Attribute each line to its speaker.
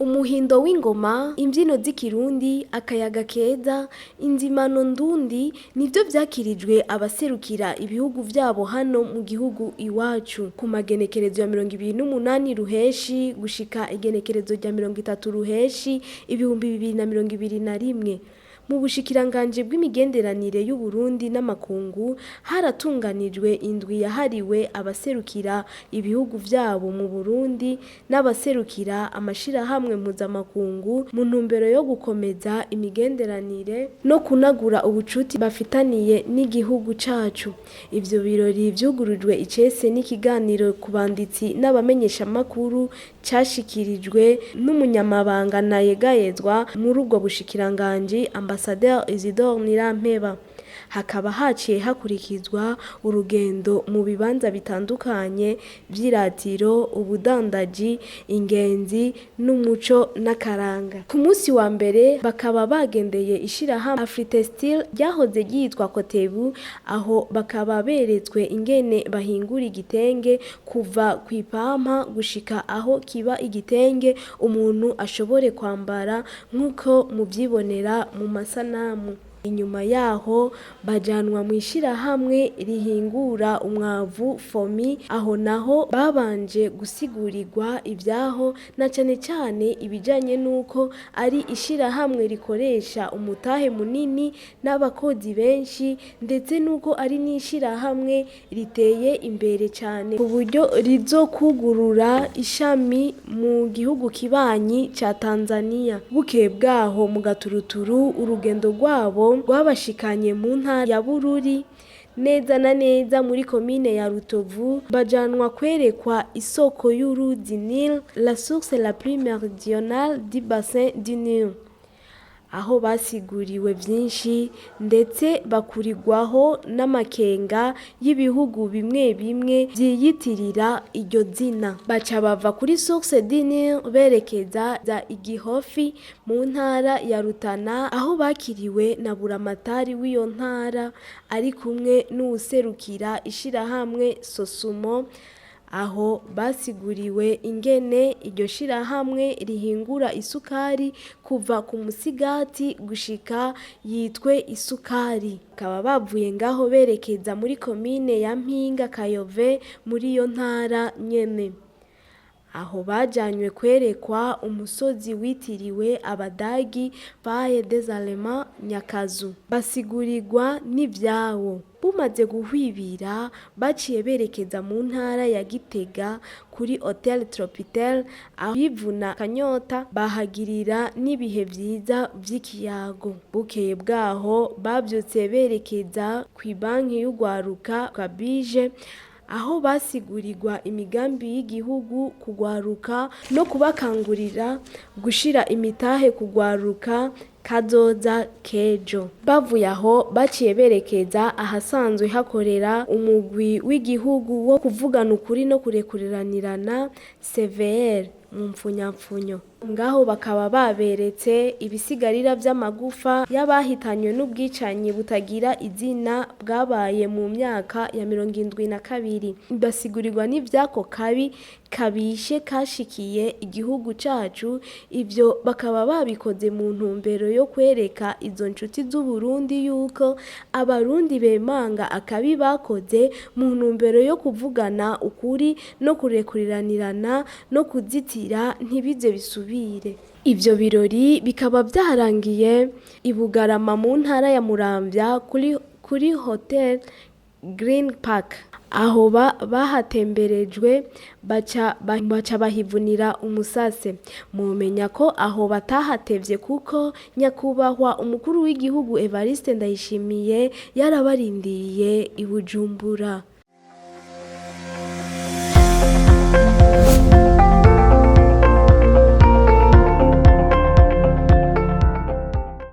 Speaker 1: Umuhindo w'ingoma, imbyino z'ikirundi, akayaga keza, inzimano ndundi nivyo vyakirijwe abaserukira ibihugu vyabo hano mu gihugu iwacu. Ku magenekerezo ya 28 Ruheshi gushika igenekerezo rya 30 Ruheshi 2021, mu bushikiranganji bw'imigenderanire y'Uburundi n'amakungu haratunganijwe indwi yahariwe abaserukira ibihugu vyabo mu Burundi n'abaserukira amashirahamwe mpuzamakungu mu ntumbero yo gukomeza imigenderanire no kunagura ubucuti bafitaniye n'igihugu cacu. Ivyo birori vyugurujwe icese n'ikiganiro ku banditsi n'abamenyeshamakuru cashikirijwe n'umunyamabanga ntayegayezwa muri ubwo bushikiranganji, Ambasaderi Isidore Nirampeba. Hakaba haciye hakurikizwa urugendo mu bibanza bitandukanye vy'iratiro, ubudandaji, ingenzi n'umuco n'akaranga. Ku munsi wa mbere bakaba bagendeye ishirahamwe Afritextile ryahoze ryitwa Kotebu, aho bakaba beretswe ingene bahingura igitenge kuva kw'ipampa gushika aho kiba igitenge umuntu ashobore kwambara nk'uko muvyibonera mu masanamu. Inyuma yaho bajanwa mw'ishirahamwe rihingura umwavu FOMI, aho naho babanje gusigurirwa ivyaho na cane cane ibijanye n'uko ari ishirahamwe rikoresha umutahe munini n'abakozi benshi, ndetse n'uko ari n'ishirahamwe riteye imbere cane ku buryo rizokwugurura ishami mu gihugu kibanyi ca Tanzania. Bukeye bwaho mu gaturuturu urugendo rwabo rwabashikanye mu ntara ya Bururi, neza na neza muri komine ya Rutovu, bajanwa kwerekwa isoko y'uruzi Nil, la source la plus méridionale du bassin du Nil, aho basiguriwe vyinshi ndetse bakurirwaho n'amakenga y'ibihugu bimwe bimwe vyiyitirira iryo zina. Baca bava kuri source du Nil berekeza za Igihofi mu ntara ya Rutana, aho bakiriwe na buramatari w'iyo ntara ari kumwe n'uwuserukira ishirahamwe Sosumo, aho basiguriwe ingene iryo shirahamwe rihingura isukari kuva ku musigati gushika yitwe isukari. Bakaba bavuye ngaho berekeza muri komine ya Mpinga Kayove muri iyo ntara nyene, aho bajanywe kwerekwa umusozi witiriwe Abadagi, Faye des Allemands Nyakazu, basigurirwa n'ivyawo. Bumaze guhwibira baciye berekeza mu ntara ya Gitega kuri Hotel Tropitel, aho bivuna akanyota bahagirira n'ibihe vyiza vy'ikiyago. Bukeye bwaho bavyutse berekeza kw'ibanki y'urwaruka Kabije, aho basigurirwa imigambi y'igihugu kugwaruka no kubakangurira gushira imitahe kugwaruka kazoza kejo. Bavuye aho baciye berekeza ahasanzwe hakorera umugwi w'igihugu wo kuvugana ukuri no kurekuriranirana, CVR mu mpfunyapfunyo. Ngaho bakaba baberetse ibisigarira vy'amagufa y'abahitanywe n'ubwicanyi butagira izina bwabaye mu myaka ya 72, basigurirwa n'ivyako kabi kabishe kashikiye igihugu cacu. Ivyo bakaba babikoze mu ntumbero yo kwereka izo nshuti z'Uburundi yuko Abarundi bemanga akabi bakoze mu ntumbero yo kuvugana ukuri no kurekuriranirana no kuzitira ntibize bisubire. Ivyo birori bikaba vyarangiye i Bugarama mu ntara ya Muramvya kuri Hotel Green Park, aho bahatemberejwe baca bahivunira umusase. Mumenya ko aho batahatevye kuko nyakubahwa umukuru w'igihugu Evariste Ndayishimiye yarabarindiriye i Bujumbura.